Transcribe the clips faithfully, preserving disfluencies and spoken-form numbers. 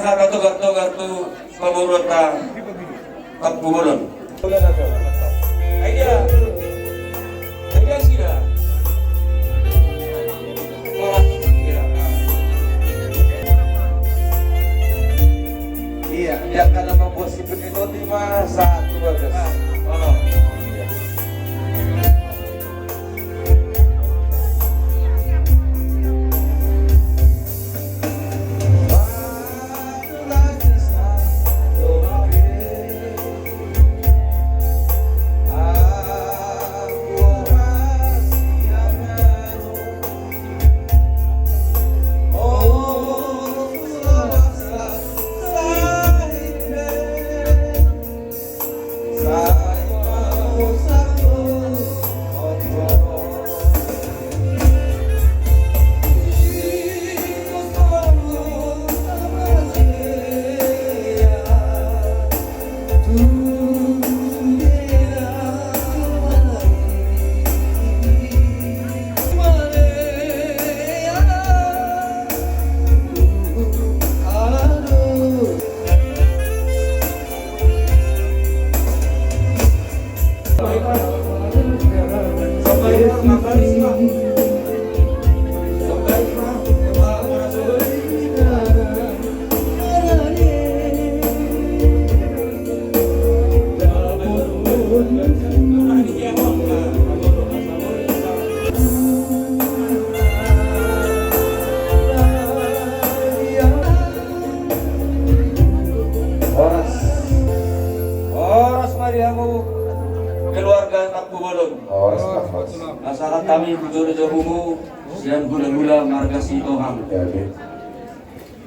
Hatogar-togar tu pamoruonta Tampubolon. Ai dia. Ai dia sida. Iya, dia karena membuat si Benito lima satu, bagus. Horas. Horas ma di hamu keluarga Tampubolon. Horas, horas. Asa hami tu jolo-jolomu sian hula-hula marga Sitohang. Gabe.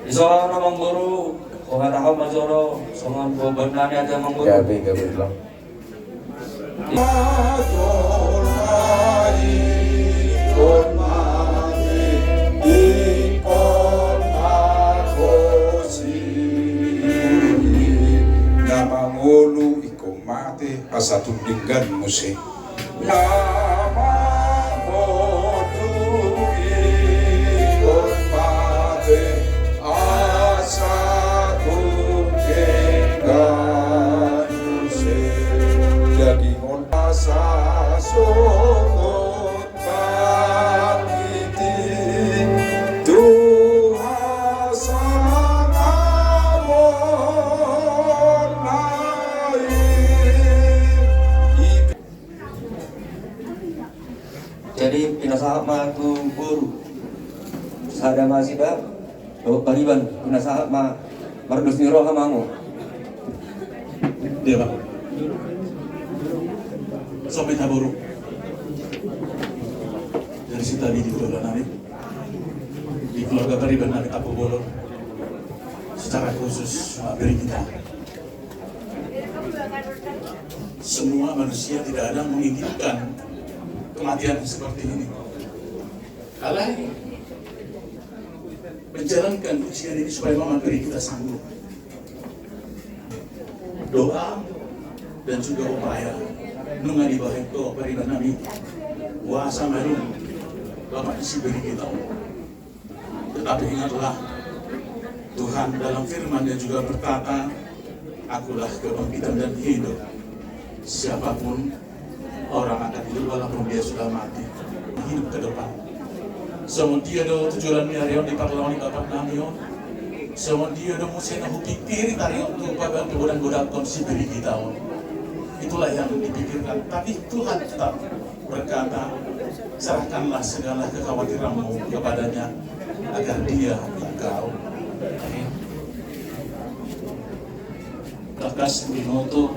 Di son amangboru, huhatahon ma jolo songon pamboan nami, ate amangboru. Gabe, gabe, Bang. Na mangolu ingkon mate asa tung denggan muse. Na mangolu ingkon mate asa tung denggan muse. Jadi ngol asa songon pangkiting tu hasangapon nai. Jadi pinasahat ma tu boru, sada ma sida dohot pariban, pinasahat ma mardos ni roha ma hamu. Dia, Pak. Sampai taboru. Dari sita di keluarga nami, di keluarga pariban nami Tampubolon, secara khusus, Pak Brigita. Semua manusia tidak ada menginginkan kematian seperti ini. Alai menjalankan ujian ini supaya Mama Brigita sanggup. Doa dan juga upaya nunga dibahen tu pariban nami. Boasa ma dung Bapak ni si Brigita on. Tetapi ingatlah, Tuhan dalam firman-Nya juga berkata, "Akulah kebangkitan dan hidup. Siapapun orang akan hidup walaupun dia sudah mati." Hidup ke depan. Songon dia do tujuan ni ari on dipangalaho ni Bapak nami on. Songon dia do muse na hupingkiri ari on tu panggoda-godaan si Brigita on. Itulah yang dipikirkan. Tapi Tuhan tetap berkata, "Serahkanlah segala kekhawatiranmu kepada-Nya, agar Dia engkau." Tangkas binoto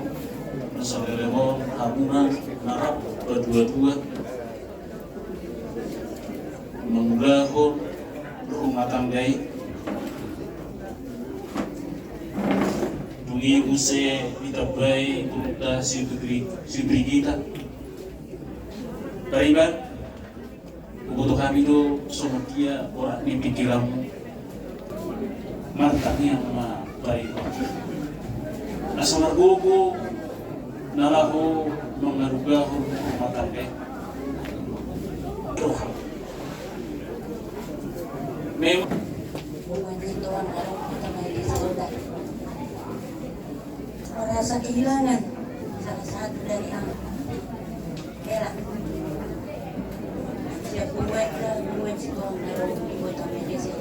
na saleleng on hamuna na rap padua-dua mangulahon rumah tangga i, dung i muse ditambai borunta si Brigita. Pariban, huboto hami do songon dia borat ni pingkiranmu. Martangiang ma pariban, asa margogo na laho mangarugahon rumah tangga i. Roha. Memang. Rasa kehilangan salah satu dari anak. Era siap pembuat, pembuat sekolah di kota Medan.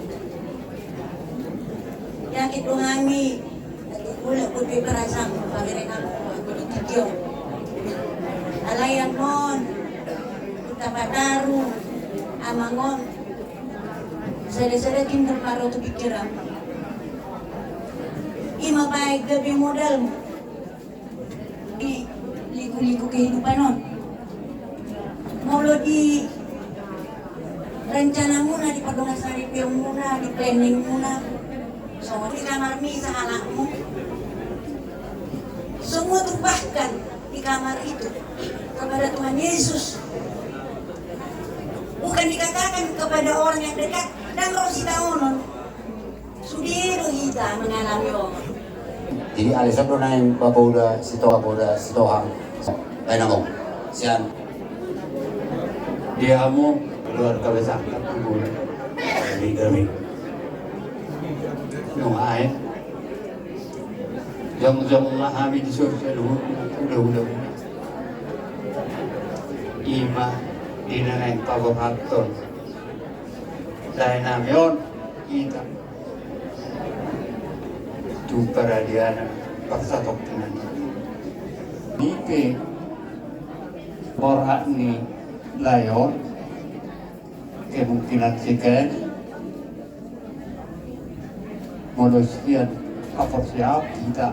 Yakin dohami, aku pula pun berperasaan pameran aku, aku di Tijong. Alai annon, kita pataru, amangon, sada-sada timbul paro tu pikiran. Ima baik gabe modalmu di liku-liku kehidupan on. Molo di rencana muna, di pardongan sari peon muna, di planning muna, songon di kamar misa halakmu, semua tumpahkan di kamar itu kepada Tuhan Yesus. Bukan dikatakan kepada orang yang dekat, dan rosi taonon. Sude do hita mengalami on. Jadi, alai sian do naeng Bapa Uda Sitohang, Bapa Uda Sitohang. Baen among. Sian. Dia hamu keluarga besar. Kami, kami. Nunga ae. Jongjong ma hami di son saluhutna, uda-uda. Ima di na naeng paborhathon. Dae nami on hita tu paradianan parsatongkinan. Nipe borhat ni lae on kemungkinan sekali molo sian haporseaon hita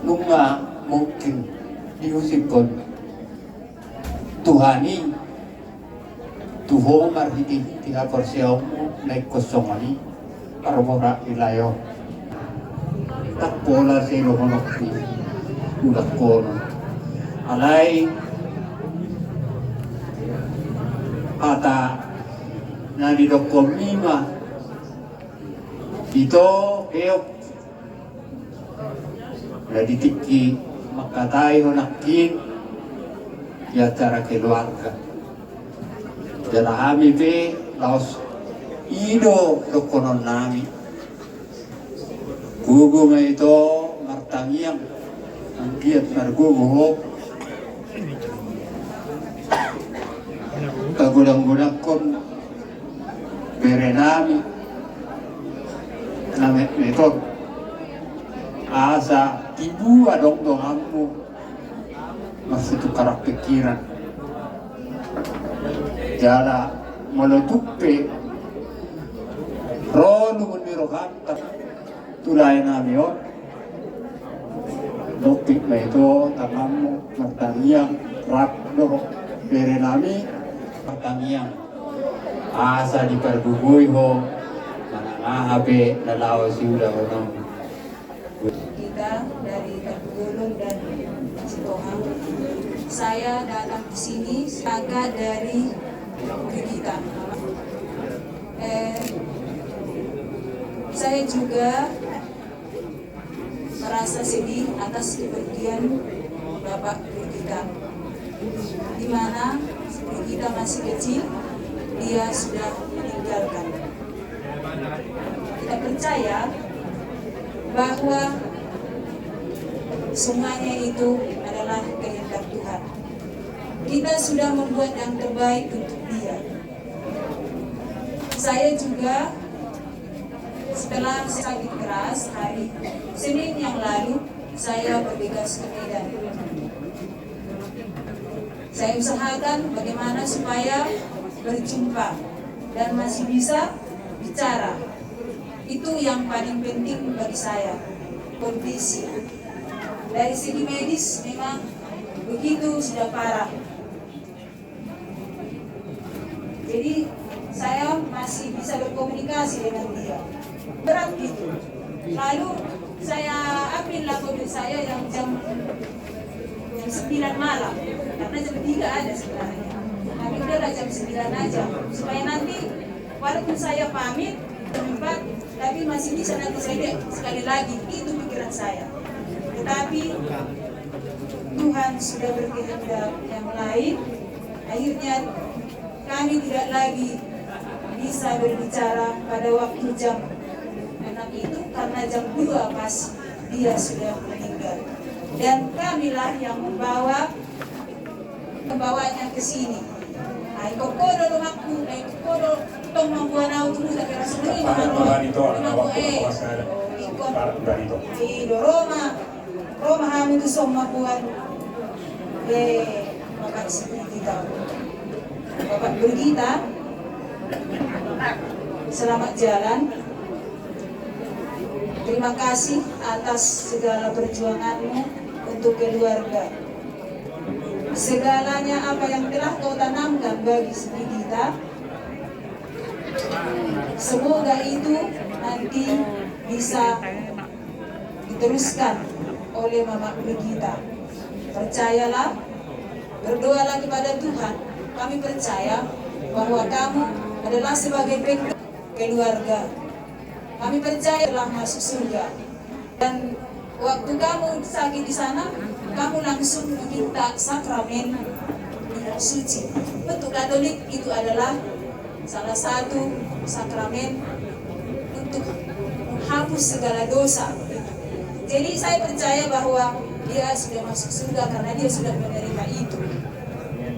nunga mungkin diusikkon Tuhan i tu ho marhite-hite haporseaonmu na ingkon songon i parborhat ni lae on. Ndang pola sai dohononki ulahon. Alai hata na nidokkonmi ma ito heok. Na di tingki mangkatai ho nangkin di acara keluarga. Jala hami pe laos i do dohonon nami. Gogo ma ito martangiang, anggiat margogo ho. Pagodang-godangkon bere nami na metmet on. Asa tibu adong donganmu marsitukaran pikiran. Jala molo tung pe ro lungun ni rohanta tu lae nami on, lompit ma ito tanganmu martangiang rap dohot bere nami martangiang. Asa dipargogoi ho manang aha pe na laho siulahononmu. Kita dari Tampubolon dan Sitohang. Saya datang ke sini, kakak dari Brigita. Eh, saya juga merasa sedih atas kepergian Bapak Brigita, di mana Brigita masih kecil, dia sudah meninggalkan. Kita percaya bahwa semuanya itu adalah kehendak Tuhan. Kita sudah membuat yang terbaik untuk dia. Saya juga, setelah sakit keras, hari Senin yang lalu saya bergegas ke Medan. Saya usahakan bagaimana supaya berjumpa dan masih bisa bicara. Itu yang paling penting bagi saya. Kondisi dari segi medis memang begitu sudah parah. Jadi, saya masih bisa berkomunikasi dengan dia. Berat gitu. Lalu saya ambil lah mobil saya yang jam, jam sembilan malam. Karena jam tiga ada sebenarnya. Tapi udahlah jam sembilan aja. Supaya nanti, walaupun saya pamit, empat, tapi masih bisa nanti saya lihat sekali lagi. Itu pikiran saya. Tetapi Tuhan sudah berkehendak yang lain. Akhirnya kami tidak lagi bisa berbicara pada waktu jam enam Itu karena jam dua pas dia sudah meninggal. Dan kamilah yang membawa, membawanya ke sini. Nah, ingkon ho do donganku, nah, ingkon ho do tong mamboan au tu huta, kira sendiri. Ingkon ho do, Roma, Roma hamu tu son mamboan. Eh, Bapak Sigit. Bapak Brigita, selamat jalan. Terima kasih atas segala perjuanganmu untuk keluarga. Segalanya apa yang telah kau tanamkan bagi Sigit, semoga itu nanti bisa diteruskan oleh Mama Brigita. Percayalah, berdoalah kepada Tuhan. Kami percaya bahwa kamu adalah sebagai peng-, keluarga. Kami percaya telah masuk surga. Dan waktu kamu sakit di sana, kamu langsung meminta sakramen minum suci. Untuk Katolik itu adalah salah satu sakramen untuk menghapus segala dosa. Jadi saya percaya bahwa dia sudah masuk surga karena dia sudah menerima itu.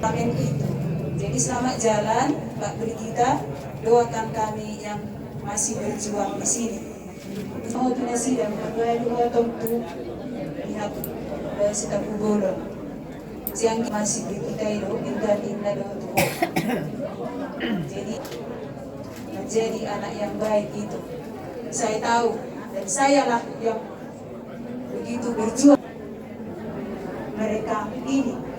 Amin itu. Jadi selamat jalan, Pak Brigita. Doakan kami yang masih berjuang di sini. Mau tu nasida, mangadu ho tong tu pihak, eh, Sitapu Bolon. Sian i ma si Brigita i do, inda, inda do tu ho. Jadi, menjadi anak yang baik itu. Saya tahu, dan sayalah yang begitu berjuang mereka ini.